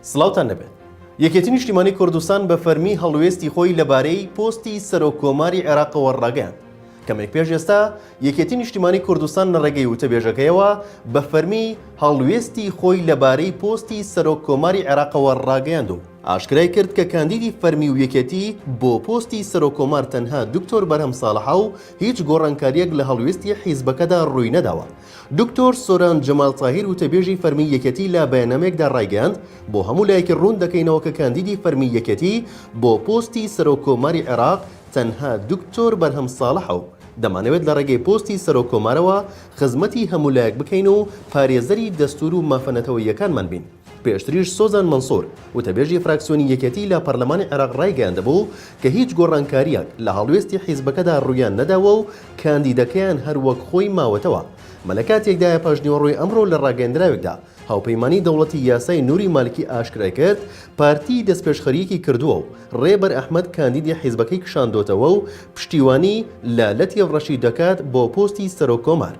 سڵاوتان لێبێت. یەکێتی نیشتیمانی کوردستان بە فەرمی هەڵوێستی خۆی لەبارەی پۆستی سەرۆک کۆماری عێراقەوە ڕاگەیاند. کەمێک پێش ئێستا یەکێتی نیشتیمانی کوردستان لە ڕێگەی وتەبێژەکەیەوە بە فەرمی هەڵوێستی خۆی لەبارەی پۆستی سەرۆک کۆماری عێراقەوە ڕاگەیاند و ئاشکرای کرد کە کاندیدی فەرمی و یەکێتی بۆ پۆستی سەرۆک کۆمار تەنها دکتۆر بەرهەم ساڵحە و هیچ گۆڕانکارییەک لە هەڵوێستی حیزبەکەدا ڕووی نەداوە. دکتۆر سۆران جەمال تاهیر وتەبێژی فەرمی یەکێتی لە بەیاننامەیەکدا ڕایگەیاند، بۆ هەموو لایەکی ڕوون دەکەینەوە کە کاندیدی فەرمی یەکێتی بۆ پۆستی سەرۆک کۆماری عێراق تەنها دکتۆر بەرهەم ساڵحە و دەمانەوێت لە ڕێگەی پۆستی سەرۆک کۆمارەوە خزمەتی هەموو لایەک بکەین و پارێزەری دەستوور و مافە نەتەوەییەکانمان بین. پێشتریش سۆزان مەنسوور، وتەبێژی فراکسیۆنی یەکێتی لە پەرلەمانی عێراق ڕایگەیاندبوو کە هیچ گۆڕانکارییەک لە هەڵوێستی حیزبەکەدا ڕوویان نەداوە و کاندیدەکەیان هەر وەک خۆی ماوەتەوە. ئەمە لە کاتێکدایە پاشنیوەڕۆی ئەمڕۆ لە ڕاگەیەندراوێکدا هاوپەیمانی دەوڵەتی یاسای نوری مالکی ئاشکرای کرد پارتی دەستپێشخەرییەکی کردووە و ڕێبەر ئەحمەد کاندیدی حیزبەکەی کشاندۆتەوە و پشتیوانی لە لەتیف ڕەشید دەکات بۆ پۆستی سەرۆک کۆمار.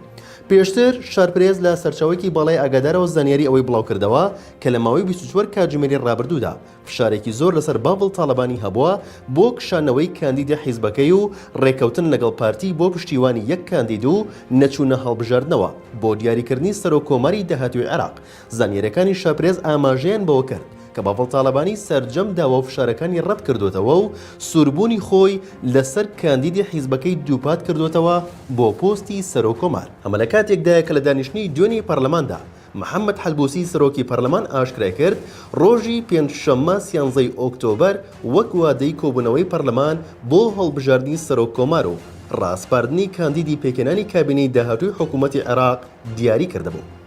پێشتر شارپرێس لە سەرچاوەیەکی باڵای ئاگادارەوە زانیاری ئەوەی بڵاوکردەوە کە لە ماوەی 24 کاتژمێری ڕابردوودا فشارێکی زۆر لەسەر باڤڵ تاڵەبانی هەبووە بۆ کشانەوەی کاندیدی حیزبەکەی و ڕێککەوتن لەگەڵ پارتی بۆ پشتیوانی یەک کاندید و نەچوونە هەڵبژاردنەوە بۆ دیاریکردنی سەرۆک کۆماری داهاتووی عێراق. زانیارییەکانی شارپرێس ئاماژەیان بەوە کرد کە باڤڵ تاڵەبانی سەرجەم داوا و فشارەکانی ڕەتکردۆتەوە و سووربوونی خۆی لەسەر کاندیدی حیزبەکەی دووپات کردۆتەوە بۆ پۆستی سەرۆک کۆمار. ئەمە لە کاتێکدایە کە لە دانیشتنی دوێنێی پەرلەماندا محەمەد حەلبوسی سەرۆکی پەرلەمان ئاشکرای کرد، ڕۆژی پێنجشەممە سیانزەی ئۆکتۆبەر وەک وادەی کۆبوونەوەی پەرلەمان بۆ هەڵبژاردنی سەرۆک کۆمار و ڕاسپاردنی کاندیدی پێکهێنانی کابینەی داهاتووی حکوومەتی عێراق دیاری کردبوو.